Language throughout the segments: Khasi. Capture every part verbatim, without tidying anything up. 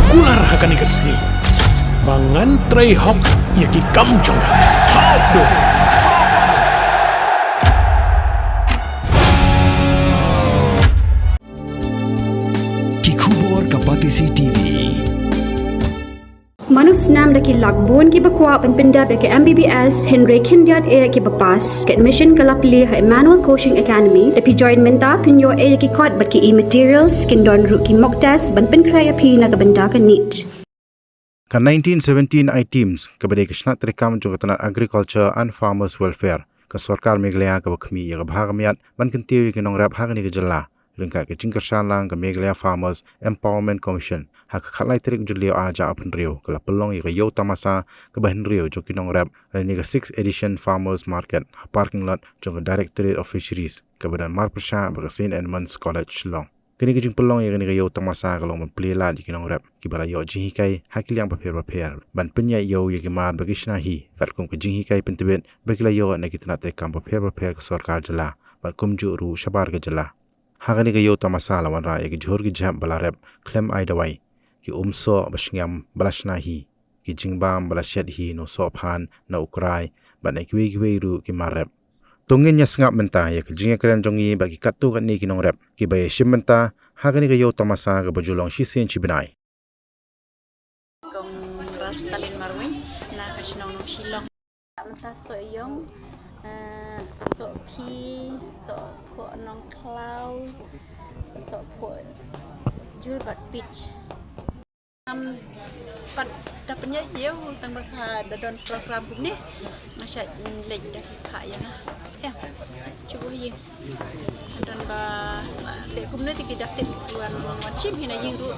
Kular ha kane ka sngi ba ngan trei hok ïa ki kam jong nga. Hok do. Ki khubor ka Batesi T V. Mano snam da ki lak bun kiba kwah ban pyndep ïa ka M B B S hynrei khyndiat eh kiba pass. Ka admission ka la plie ha Emmanuel Coaching Academy. Da phi join mynta phin ïoh eh ïa ki kot bad ki e-materials, kin don ruh ki mock test ban pynkhreh ïa phi na ka bynta ka NEET. Ka nineteen seventeen I TEAMS, kaba dei ka shnat treikam jong ka tnat Agriculture and Farmers Welfare ka sorkar Meghalaya, kaba khmih ïa ka bha ka miat ban kyntiew ïa ki nongrep ha kane ka jylla ryngkat ka jingkyrshan lang ka Meghalaya Farmers Empowerment Commission. Ha ka khatlai tarik u Jylliew arhajar arphew hynriew ka la pynlong ïa ka Ïew Tamasa kaba hynriew jong ki nongrep lane ka sixth edition Farmers Market ha parking lot jong ka Directorate of Fisheries, kaba don marpyrshah bad ka Saint Edmund's College Shillong. Kane ka jingpynlong ïa kane ka Ïew Tamasa ka long ban plie lad ïa ki nongrep kiba la ïoh jinghikai ha ki liang bapher bapher ban pynïaid ïew ïa ki mar ba ki shna hi, katkum ka jinghikai pyntbit ba ki la ïoh na ki tnat treikam bapher bapher ka sorkar jylla bad kumjuh ruh shabar ka jylla. Ha kane ka Ïew Tamasa la wanrah ïa ki jhur ki jhep ba la rep khlem ai dawai, ki umsoh ba shngiam ba la shna hi, ki jingbam ba la shet hi na u sohphan, na u krai bad na kiwei kiwei ruh ki mar rep. To ngin ïa sngap mynta ïa ka jingïakren jong ngi bad ki katto katne ki nongrep kiba ïashim bynta ha kane ka Ïew Tamasa kaba ju long shisien shi bnai. Kong Rastalin Marwin na ka shnong Nongshillong. Mynta soh ïong, eh, soh phi, soh phuh nongkhlaw, soh phuh jhur bad pich. Am, pat da pynïaid ïew tang ba ka da don program kumne. Nga shait leit da ki phah ïa nga. Em, shu buh ïing. Don ba, ba leh kumne te ki da tip wan, wan shim hi na ïing ruh.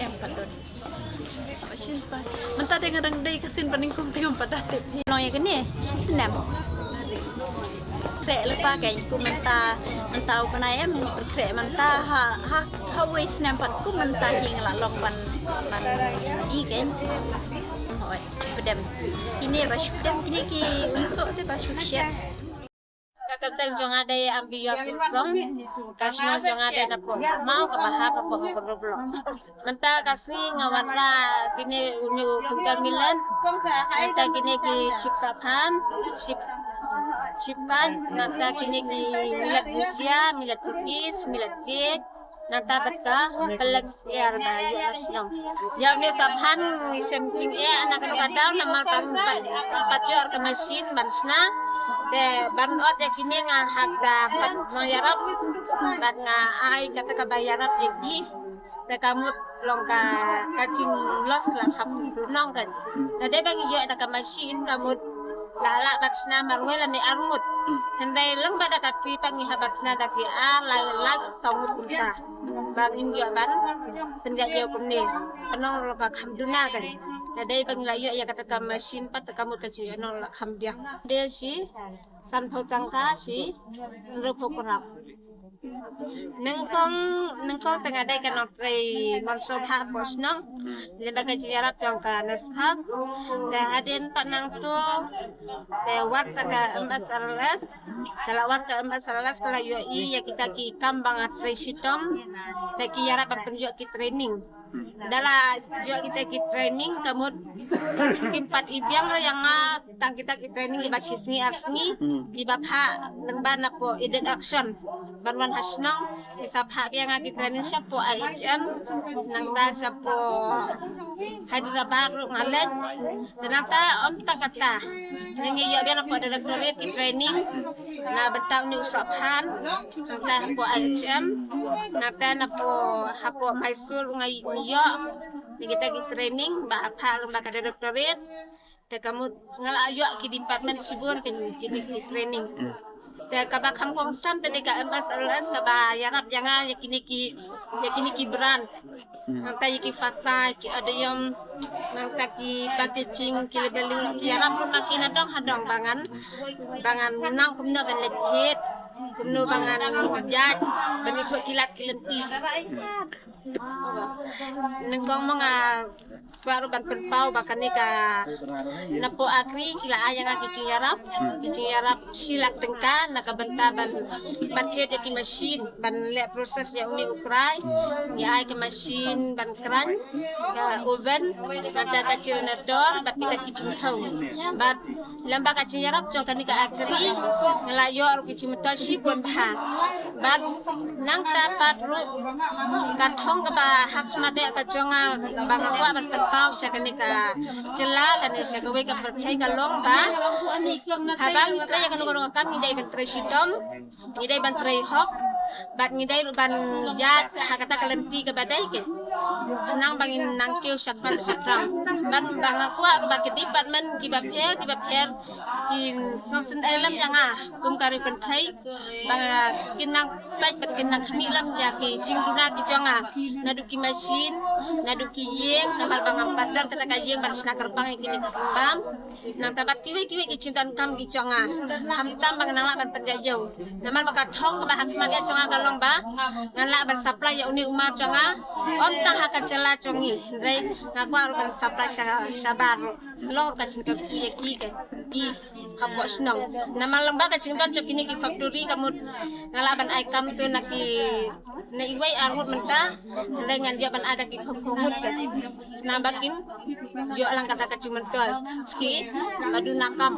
Em, pat don. Ba shin pa. Mynta te nga dang dei ka sien ba nyngkong te ngam pat da tip. Long ïa kane, shi snem. Khreh lypa kein, kum mynta, mynta u bnai em, khreh mynta ha, ha, ha wei snem pat kum mynta hi nga la long ban, ban i kein. Hooid, shu pdem. Kine ba shu pdem, kine ki umsoh te ba shu shet. Ka kyrteng jong nga dei Ambiwa Sungsong, ka shnong jong nga dei na Pongmao, kaba hap ha Pongmao Block. Mynta ka sngi nga wanrah kine, une u finger millet, nangta kine ki chips aphan, chip, chip pan, nangta kine ki millet bhujia, millet cookies, millet cake, nangta bad ka pelek siar ba ïoh na shnong. Ïa une u saphan ngi shem jingeh na kane ka daw namar ba ngim pat ïoh ka machine ban shna. Te ban ot ïa kine nga hap da khot nongïarap bad nga ai kata kaba ïarap ïa ki. Te ka mut long ka, ka jingloss la kham nong kan. Te dei ba ngi ïoh da ka machine ka mut la lah ban shna marwei lane arngut. Hynrei long ba da ka kti pat ngi hap ban shna da ki ar lai lai saw ngut kumta. Ba ngin ïoh ban pynïaid ïew kumne. Ka nong long ka kham duna kan. Te dei ba ngi la ïoh ïa kata ka machine pat te ka mut ka jingïoh nong la kham biang. Dei shi sanphew tyngka shi hynriewphew kyrap. Nyngkong, nyngkong te nga dei ka nongtrei mon sngewbha hapoh shnong lyngba ka jingïarap jong ka NESFAS. Te hadien pat nangto te wan sa ka M S R L S. Te la wan ka M S R L S ka la ïohi ïa kita ki kam ba nga trei shitom. Te ki ïarap ban pynïoh ki training. Da la ïoh kita ki training ka mut kim pat i biang re ïa nga tang kita ki training kiba shi sngi ar sngi, kiba phah lyngba napoh Aided Action. Ban wan ha shnong ki sa phah biang nga ki training shapoh I H M, nangta shapoh Hyderabad ruh nga leit. Te nangta ym tang kata, ngi ïoh biang napoh Directorate ki training na bynta une u sohphan, nangta hapoh I H M, nangta napoh hapoh Mysore nga ïoh. Ïa kita ki training ba phah lyngba ka Directorate. Te ka mut nga la ïoh ki department shibun ki, ki, ki training. Te kaba kham kongsan te dei ka M S R L S kaba ïarap ïa nga ïa kine ki, ïa kine ki brand. Nangta ïa ki fasa, ki odium, nangta ki packaging, ki labeling, ïarap ruh ma ki nadong hadong ba ngan, ba ngan nang kumno ban leit phet. Kumno ba ngan judge ban ïathuh ki lad ki lynti. Nyngkong ma nga kwah ruh ban pynpaw ba kane ka napoh Akri ki la ai ïa nga ki jingïarap, ki jingïarap shi lak tyngka na ka bynta ban, ban thied ïa ki machine ban leh process ïa une u krai. Ngi ai ka machine ban khraiñ, ka oven, bad ka generator bad kita ki jingthaw. Bad lem bad ka jingïarap jong kane ka Akri nga la ïoh ruh ki jingmyntoi shibun bha. Bad nangta pat ruh ka thong kaba ha khmat ka jong nga ba nga kwah ban pynpaw sha kane ka jylla lane sha kawei ka pyrthei ka long ba haba ngi trei ïa kano kano ka kam ngi dei ban trei shitom, ngi dei ban trei hok, bad ngi dei ruh ban judge ha kata ka lynti kaba dei, khnang ba ngin nang kiew sha khmat sha tram. Bad ba nga kwah ba ki department kiba pher kiba pher kin sngewsynei lem ïa nga kum ka ri pyrthei, ba kin nang peit bad kin nang khmih lem ïa ki jingduna ki jong nga, naduh ki machine, naduh ki ïing, namar ba ngam pat don kata ka ïing ban shna kyrpang ïa kine ki jingbam. Nangta bad kiwei kiwei ki jingdonkam ki jong nga, khamtam ba ngan nang lah ban pynïaid ïew. Namar ba ka thong kaba ha khmat ka jong nga ka long ba ngan lah ban supply ïa une u mar jong nga, ym tang ha ka jylla jong ngi, hynrei nga kwah ruh ban supply sha, shabar ruh. Long ka jingkyrkhu ïa ki, ka ki hapoh shnong. Namar lem bad ka jingdon jong kine ki factory ka mut nga lah ban ai kam to na ki, na iwei ar ngut mynta, hynrei ngan ïoh ban ai da ki phew phew ngut ka. Namar ba kin ïoh lang kata ka jingmyntoi. Ki ba duna kam,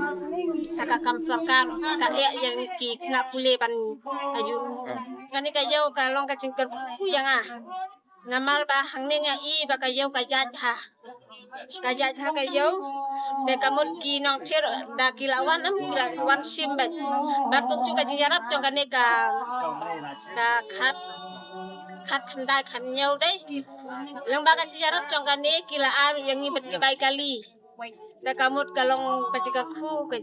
sa ka kam sorkar, ka eh ïa ki khynnah pule ban aju. Kane ka ïew ka long ka jingkyrkhu ïa nga. Namar ba hangne nga i ba ka ïew ka jait bha. Ka jait bha ka ïew. Te ka mut ki nongthied da ki la wan, em, ki la wan shim bad. Bad kumjuh ka jingïarap jong kane ka, ka khat, khat khyndai khat hynñiew dei. Lem bad ka jingïarap jong kane ki la ai ïa ngi bad ki bai kali. Te ka mut ka long ka jingkyrkhu ka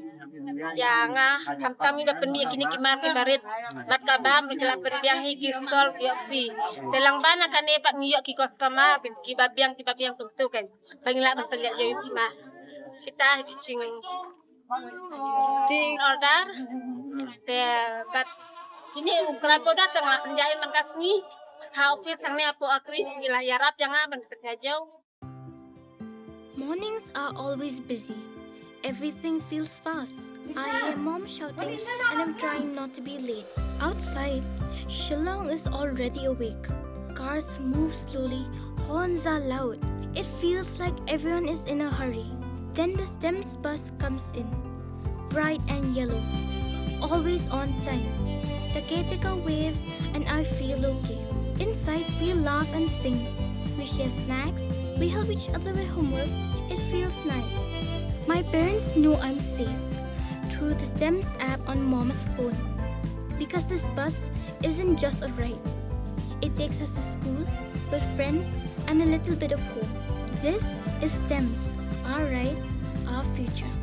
ïa nga, khamtam ngi ba pynmih kine ki mar ki barit. Bad ka bam ki la pynbiang hi ki stall ki ïoh free. Te lang ba na kane pat ngi ïoh ki customer kiba biang kiba biang kumtu kan. Ba ngi lah ban pynïaid ïa ki mar. Kita ki jing, jing order. Te bad kine u krai powder tang la pynïaid man ka sngi. Ha office hangne hapoh Akri ki la ïarap ïa nga ban pynïaid ïa. Mornings are always busy. Everything feels fast. I hear mom shouting and I'm trying not to be late. Outside, Shillong is already awake. Cars move slowly, horns are loud. It feels like everyone is in a hurry. Then the STEMS bus comes in. Bright and yellow. Always on time. The caretaker waves and I feel okay. Inside, we laugh and sing. We share snacks. We help each other with homework. It feels nice. My parents know I'm safe through the STEMS app on mom's phone. Because this bus isn't just a ride. It takes us to school, with friends, and a little bit of home. This is STEMS, our ride, our future.